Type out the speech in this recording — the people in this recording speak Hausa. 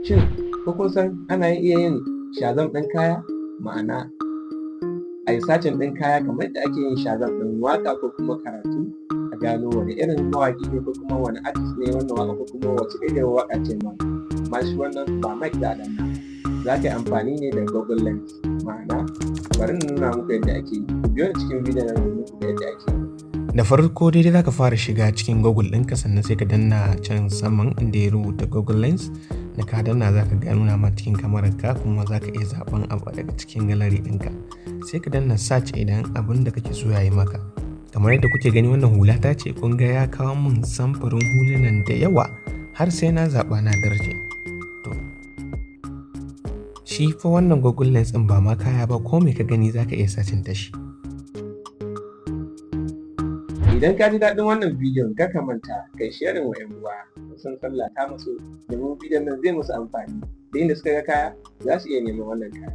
Shin ko kun san ana iya yin Shazam ɗin kaya? Ma'ana a yi searching ɗin kaya kamar yadda ake yin Shazam ɗin waƙa ko kuma karatu, a gano wani irin mawaƙi ne ko kuma wani artist ne wannan waƙa ko kuma wace irin waƙa ce ma. Amma shi wannan ba mic za a danna ba. Za ka yi amfani ne da Google Lens. Ma'ana, bari in nuna muku yadda ake yi. Ku biyo ni cikin bidiyon nan domin ku ga yadda ake yi. Da farko dai za ka fara shiga cikin Google ɗinka, sannan sai ka danna can saman inda ya rubuta Google Lens. Da ka danna, za ka ga nuna ma cikin kamarar ka, kuma za ka iya zaɓen abu daga cikin gallery ɗinka. Sai ka danna search idan abin da kake so ya yi maka. Kamar yadda kuke gani, wannan hula ta ce. Kun ga ya kawo min samfurin hulunan da yawa har sai na zaɓa na darje. To, shi fa wannan Google Lens ɗin ba ma kaya ba, ko me ka gani za ka iya searching ta shi. Idan ka ji daɗin wannan bidiyon, kar ka manta kai sharing wa 'yan uwa. San sallah ta musu, domin bidiyon nan zai musu amfani. Da inda suka ga kaya, za su iya neman wannan kaya.